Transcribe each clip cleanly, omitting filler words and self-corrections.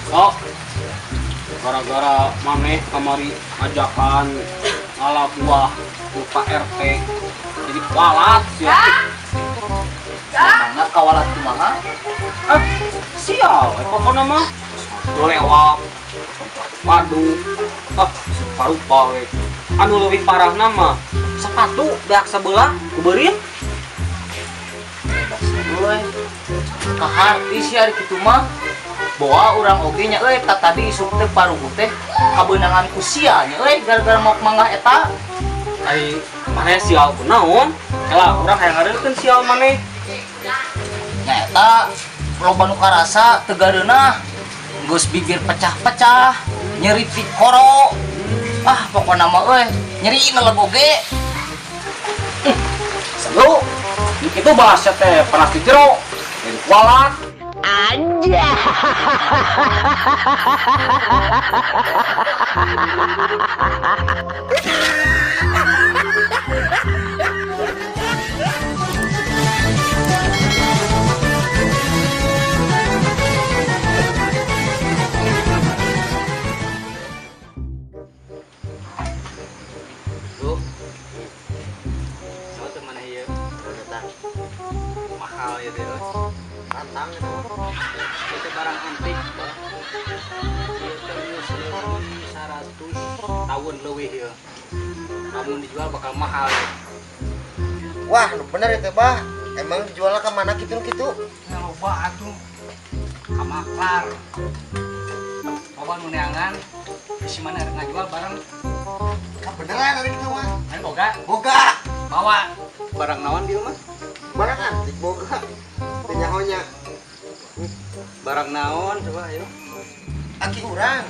Oh, gara-gara maneh kamari ajakan ngala buah ku Pak RT jadi kualat sia. Emangna kawalat kumaha? Ah, sial, pokoknya mah lewat waduh, ah, parupa we. Anu leuwih parahna mah sepatu beak sebelah kuberit. Euy. Kaharti sih ari kitu mah. Boa urang oge nya euy, ta tadi isuk teh paruguh teh kabeunangan ku sia nya euy gara-gara mau manggah eta. Ai maneh sial kunaon? Kela urang hayang ngareutkeun sial maneh. Nya eta loba nu karasa teu gareunah. Geus bibir pecah-pecah, nyeri pikoro. Ah, pokona mah euy, nyeri neleg oge. Seru. Itu bahasa teh panas di jero. Jadi kualat. Tuh. Coba tuh mana ieu? Mahal ya teh. Tantang itu. Itu barang antik, Bah. Ieu teh geus leuwih 100 tahun leuwih ieu. Lamun dijual bakal mahal ya. Wah, nu bener itu, Bah. Emang dijualnya ke mana gitu gitu? Nya loba atuh. Ka maklar. Loba nu neangan bisi mana rek ngajual barang. Ka beneran ari kitu mah. Ayo boga. Boga. Bawa barang naon di rumah? Barang antik boga. Teu nyaho nya. Barang naon coba ayo. Aki urang.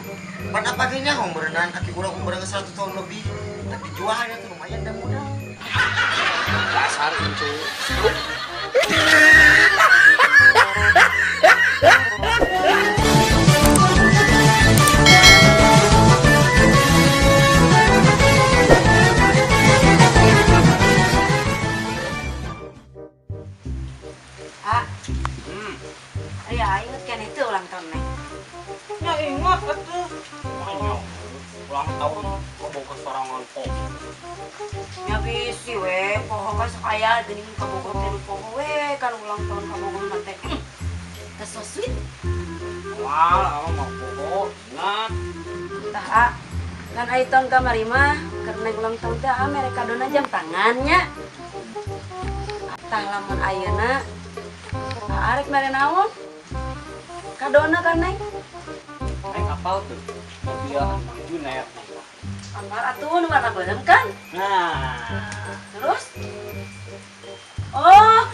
Pan apa ge nyaho meureunnan aki urang umurna 100 tahun lebih. Tapi dijualnya tuh lumayan dan mudah. Dasar incu. Ah, aya inget kan itu ulang tahun neng. Ya ingat atuh. Banyak. Ulang tahun kabogoh sorangan kok. Ya bisi we, poho kan sakaya geuning kabogoh teh nu poho we kan ulang tahun kabogoh mah teh. Teh so sweet. Wah, ama mah poho, ingat. Tah, ah, kan ai tahun kamari mah keur neng ulang tahun teh ah mere kadona jam tangannya. Tah lamun ayeuna ah, arek mere naon? Kadona kan neng? Neng apal tuh. Mobil anu Mang Junet. Apal atuh nu warna beureum kan? Nah, Terus? Oh,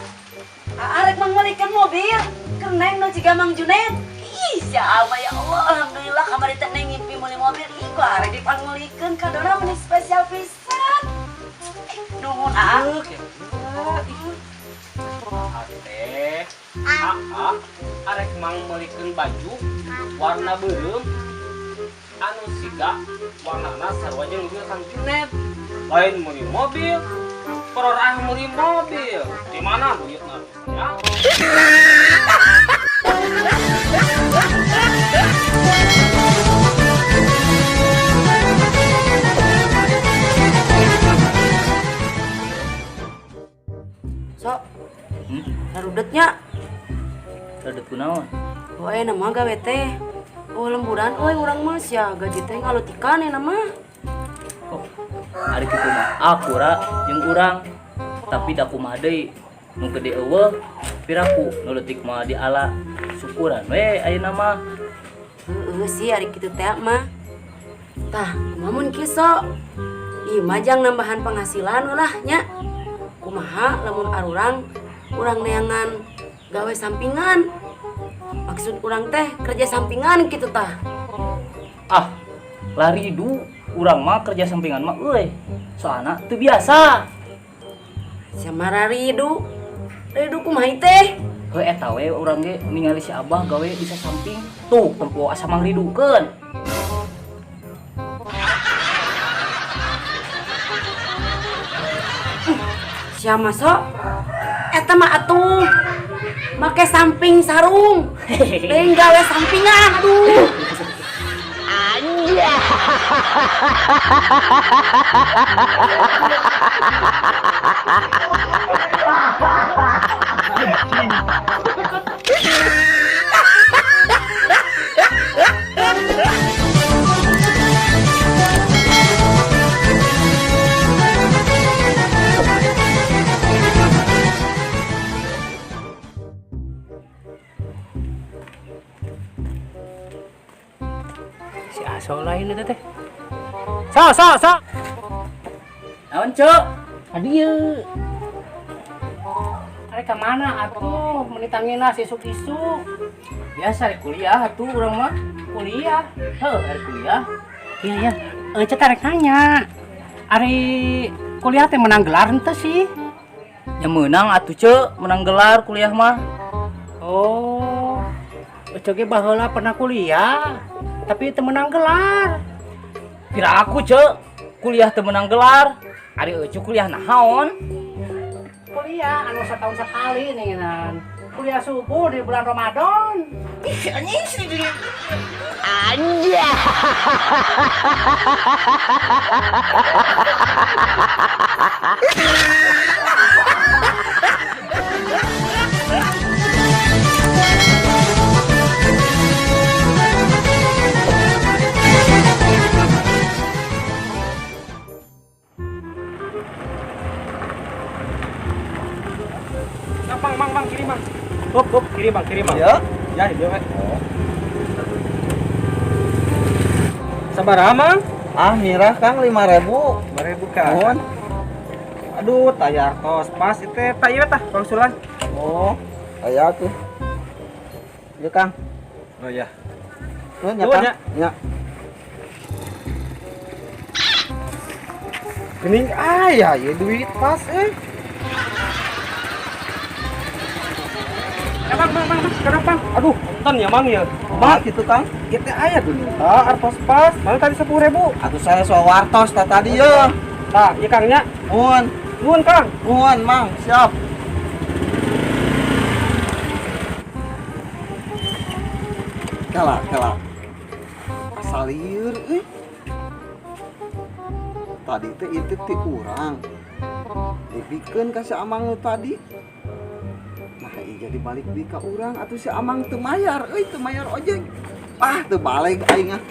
arek mangmelikeun mobil keur neng nu jiga Mang Junet. Ih, siapa ya Allah, alhamdulillah kamari teh neng ngimpi meuli mobil. Ih, ku arek dipangmelikeun kadona meni spesial pisan. Nuhun aa. Ate, aa, arek mangmelikeun baju warna beureum anu siga warnana sarua jeung mobil Kang Junet. Lain meuli mobil, perorah meuli mobil. Di mana duitna? Ya. Sok, narudetnya. Rudet kunaon? Oh, nama gawe teh. Oh, lemburan euy urang mah sia gaji teh ngalutikan eta mah. Oh, ari kitu mah akura jeung urang. Tapi da kumaha deui nu gede eueuh piraku nu leutik mah diala syukuran we ayeuna mah. Heeh sih ari kitu teh mah. Tah, kumaha mun kieu sok? Ieu mah jang nambahan penghasilan ulah nya. Kumaha lamun arurang urang neangan gawe sampingan. Maksud urang teh kerja sampingan kitu tah. Ah, lari du urang mah kerja sampingan mah euy. Soalna teu biasa. Sia ridu. Ridu kumaha teh? Heuh eta we urang ge ningali si Abah gawe bisa samping. Tuh tempo asa mangridukeun. Sia masuk? Eta mah atuh make samping sarung. Lain gawe sampingan, aduh. Anjay. Si Aso lain itu teh. So so so. Naon, Cuk? Adieu. Arek ka mana atuh meuni tangina isuk-isuk? Biasa rek kuliah atuh urang mah. Kuliah. Heuh, rek kuliah. Iya iya. Ece rek nanya. Ari kuliah teh menang gelar henteu sih? Ya meunang atuh, Cuk, menang gelar kuliah mah. Oh. Ece ge baheula pernah kuliah, tapi teu menang gelar. Kira aku, Cuk, kuliah teu menang gelar. Ari eucu kuliah naon? Kuliah anu setahun sekali nih nan. Kuliah subuh di bulan Ramadan. Ih, anjing sih jadi. Anjay. Bang, bang, bang, kiri bang. Hop, hop, kiri bang, kiri bang. Ya. Ya, di dia. Sabaraha, Mang? Ah, mirah Kang 5000. 5000 Kang. Mohon. Aduh, tayar tos pas itu tah ieu tah pangsulan. Oh, aya tuh. Ieu Kang. Oh iya. Nuhun ya Nuhun, Kang. ya. Ya. Gening aya ieu duit pas eh. Ya, bang, bang, bang, bang, kenapa, bang? Aduh, punten ya, Mang ya. Bang gitu Kang. Ieu teh aya duit tah artos pas. Mana tadi 10.000. Atuh saya soal wartos tah tadi ye. Tah, ieu Kang nya. Nuhun. Nuhun, Kang. Nuhun, Mang. Siap. Kela, kela. Asal lieur euy. Tadi teh ieu teh urang. Dibikeun ka si Amang nu tadi. Nah, ieu jadi balik deui ka urang atuh si Amang teu mayar euy, teu mayar ojek. Ah, teu balik aing ah.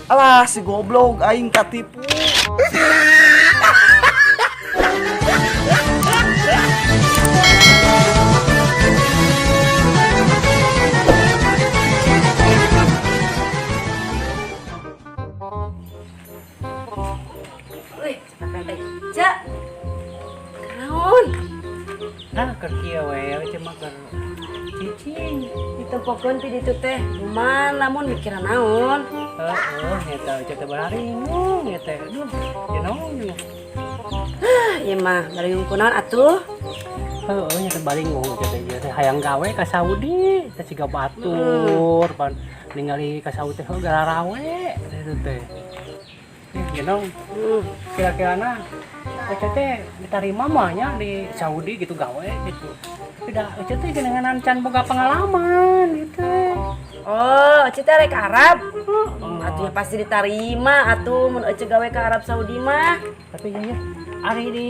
Alah, si goblok aing katipu. Wih, cepat teh. Cek. Naon? Nah, keur kieu we, ece mah keur cicing. Ditempokeun ti ditu teh. Kumaha lamun mikiran naon? Heeh, eta ece teh bararingung eta. Aduh, ya naon ieu? Ah, ieu mah baringung kunaon atuh? Heeh, nya teh baringung ece teh ieu teh hayang gawe ka Saudi, teh siga batur, pan ningali ka Saudi teh heuh gararawe itu teh. Ya naon? Kira-kirana ece teh diterima mah nya di Saudi gitu gawe gitu. Tapi dah ece teh geuningan can boga pengalaman gitu. Oh, ece teh rek ka Arab. Heeh. Atuh ya pasti diterima atuh mun ece gawe ka Arab Saudi mah. Tapi ya, ya ari di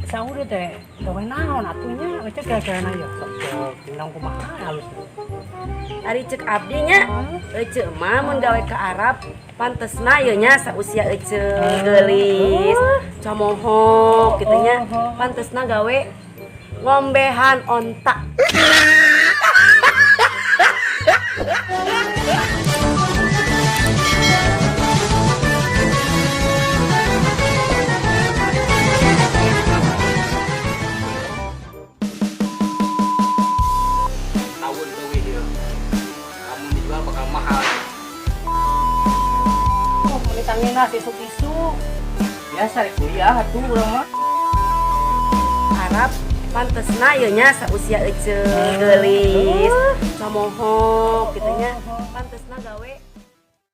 Saudi teh gawe naon atuh nya ece kira-kirana ya sok cek naon kumaha halus. Ari cek abdi nya, ece mah mun gawe ka Arab pantesna ieu nya sausia ece geulis, comohok kitu nya, pantesna gawe ngombehan onta. Tahun leuwih ieu. Lamun dijual bakal mahal. Oh, meuni tangina isuk-isuk. Biasa rek kuliah atuh urang mah. Arab pantesna ieu nya sausia ece geulis, comohok kitu nya, pantesna gawe